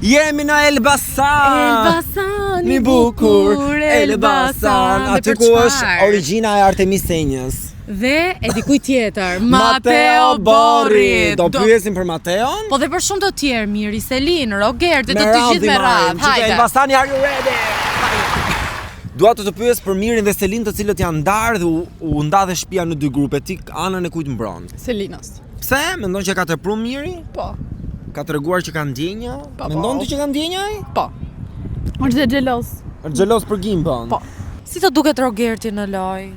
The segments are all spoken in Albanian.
Jemi në Elbasan. Elbasan i bukur, Elbasan. Aty ku është origjina e Artemis Senjës. Dhe e dikujt tjetër, Mateo Borri. Do pyesim për Mateon? Po dhe për shumë të tjerë, Miri Selin, Rogert dhe të të gjithë me radhë. Hajde. Elbasani, are you ready? Dua të të pyes për Mirin dhe Selin të cilët janë ndarë dhe u, u nda dhe shtëpia në dy grupe. Ti anën e kujt mbron? Selinës. Pse? Mendon që ka tepru Miri? Po. Ka treguar që ka ndjenja? Po, po. Mendon ti që ka ndjenja ai? Po. Është dhe xheloz. Është xheloz për Gimbën. Po. Si të duket Rogerti në lojë?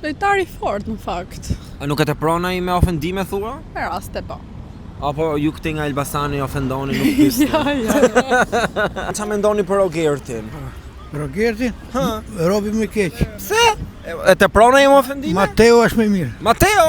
Lojtar i fortë në fakt. A nuk e tepron ai me ofendime thua? Me raste po. Apo ju këtej nga Elbasani ofendoni nuk pyesni. Ja, ja. Ça mendoni për Rogertin? Rogerti? Ha? Robi më keq. Pse? E, e tepron ai me ofendime? Mateo është më i mirë. Mateo?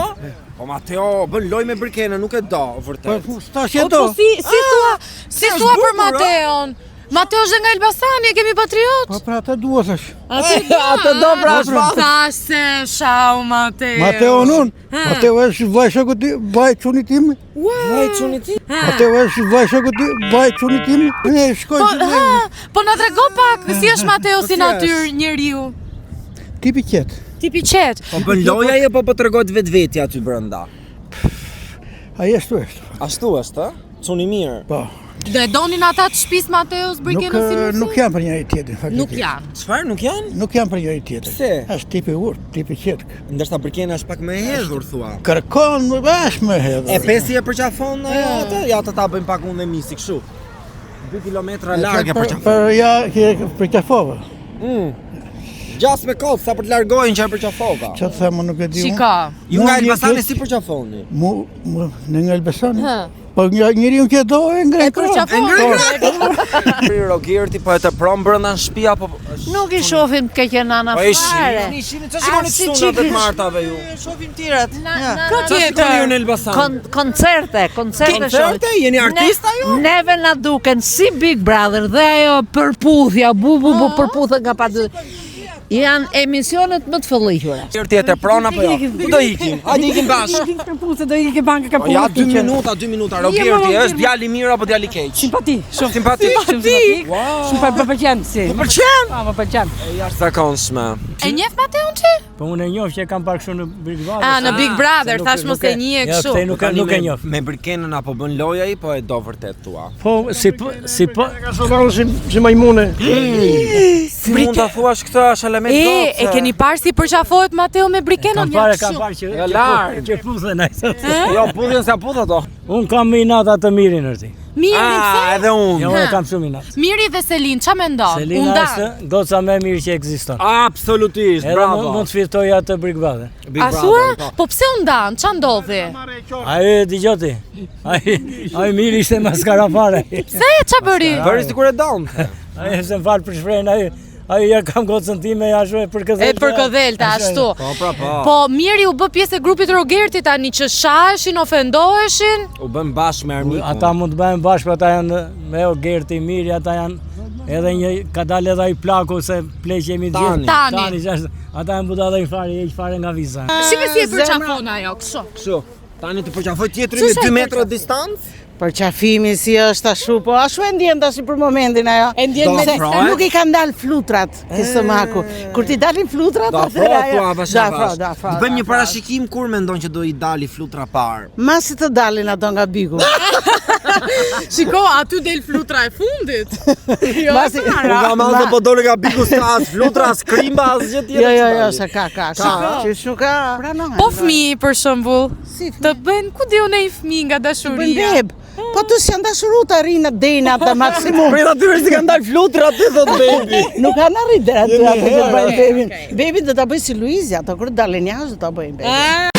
Po Mateo bën lojë me Brikenën, nuk e do vërtet. Po tash e Po, do. po si si thua, si është thua për bukur, a? Mateon? Mateo është nga Elbasani, e kemi patriot. Po pra atë dua thash. Atë do. Atë do pra, është Thash se shau Mateo. Mateo unë. Mateo është vllai shokut tim, vllai çunit tim. Vllai çunit tim. Mateo është vllai shokut tim, vllai çunit tim. Ne shkojmë. Po, ha, po na trego pak si është Mateo si si natyrë njeriu. Tip i qetë. Tip i qetë. Po bën lojë ai apo po tregohet vetvetja aty brenda? Ai ashtu është. Ashtu është, ë? Çun i mirë. Po. Dhe donin ata të shtëpisë Mateos Nuk Brikenën si nusi? nuk janë për njëri tjetrin faktikisht. Nuk janë. Çfarë nuk janë? Nuk janë për njëri tjetrin. Pse? Është tip i urtë, tip i qetë. Ndërsa Brikena është pak më e hedhur thua. Kërkon, është më hedhur. E pesi e përqafon ajo atë? Ja të ta bëjmë pak unë dhe misi kështu. 2 kilometra larg e Për, përqafon. për ja, që përqafova. Mm. Gjas me kot sa për të largojnë që e përqafova. Çfarë të them, unë nuk e di. unë. Shiko. Ju nga Mua një Elbasani keq- si përqafoni? Mu, mu në nga Elbasani. Hë. Po një njeriu që do e ngre E përqafon. Për Rogerti po e tepron brenda në shtëpi apo Nuk i shohim të keqen nana Po i fare. shihni, shihni, çfarë shikoni A, si të shtunat dhe të çikë- martave ju? Shohim tjerat. Ja. Ka Çfarë shikoni ju tjetër. në Elbasan? Kon koncerte, koncerte shohim. Koncerte? Jeni artista ju? Neve na duken si Big Brother dhe ajo përputhja, bu bu bu përputhen nga pa dy. Janë emisionet më të fëlliqura. Rogerti e tepron apo jo? Ku do ikim? Hajde ikim bashkë. Ikim kërpuse, do ikim banka Po kërpuse. ja 2 minuta, 2 minuta. Rogerti është djalë i mirë apo djalë i keq? Simpati, shumë. Simpatik. Shumë simpatik. Wow. Shumë pa- më pëlqen si. Të pëlqen? Po, më pëlqen. E jashtëzakonshme. E njeh Mateon ti? Po unë e njoh që e kam parë kështu në Big Brother. Ah, në Big Brother, Se nuk- thash nuk mos e njihe Jo, kështu. këtej nuk e nuk e njoh. Me Brikenën apo bën lojë ai, po e do vërtet thua. Po si po si po Ka sollon si si majmune. Si mund ta thuash këtë është alamet E, goce? e keni parë si përqafohet Mateo me Brikenën kam ja parë kam kështu. parë që Nga që larg. pu- që puthen ai. sot. Jo, puthjen sa puth ato. Unë kam më inat atë Mirin është. Miri Ah, pse? edhe unë. Jo, unë e kam shumë inat. Miri dhe Selin, ça mendon? U Selina ndan. është goca më e mirë që ekziston. Absolutisht, Edhe bravo. mund, mund të fitoj atë Big Brother. Big A Brother, thua? po. Po pse u ndan? Ça ndodhi? Ai e dëgjoj ti. Ai ai Miri ishte maskara fare. Pse? Ça bëri? Bëri sikur e donte. Ai se më fal për shprehjen ai ai ja kam gocën time ja ashtu e përkëdhel. E përkëdhelte ashtu. Po, pra, po. Po Miri u bë pjesë e grupit Rogerti tani që shaheshin, ofendoheshin. U bën bashkë me armikun. Ata mund të bëhen bashkë, ata janë me Ogerti, Miri, ata janë edhe një ka dalë edhe ai plaku se pleq jemi të gjithë. Tani. Tani. Tani, që është- ata janë budallë fare, heq fare nga viza. Shife si e përqafon ajo, kështu. Kështu. Tani të përqafoj tjetrin me 2 metra distancë? Përqafimi si është ashtu, po ashtu e ndjen tash për momentin ajo. E ndjen Do me Se afrohet? nuk i kanë dalë flutrat ke stomaku. Kur ti dalin flutrat, Do atëherë afrohet ajo. thua avash Do avash. afrohet, do afrohet. Të bëjmë një do afrohet. parashikim kur mendon që do i dali flutra parë. Masi të dalin ato nga bigu. Shiko, aty del flutra e fundit. Jo, e Masi- para. Unë kam se po dole nga bigu s'ka as flutra, as krimba, as gjë tjetër. Jo, jo, që jo, dali. se ka, ka. Ka, Që shu ka. Pranohen. Po fëmijë për shembull, Si fëmijë? të bëjnë ku di unë i fëmijë nga Bëjnë dashuria. beb. Po të s'janë dashuru të arrin atë deri në atë maksimum. Prit atyre si kanë dalë flutra aty thot baby. Nuk kanë arrit deri aty Jemi atë që herë. bëjnë bebin. Bebin do ta bëjë si Luizja, ato kur dalin jashtë do ta bëjnë bebin.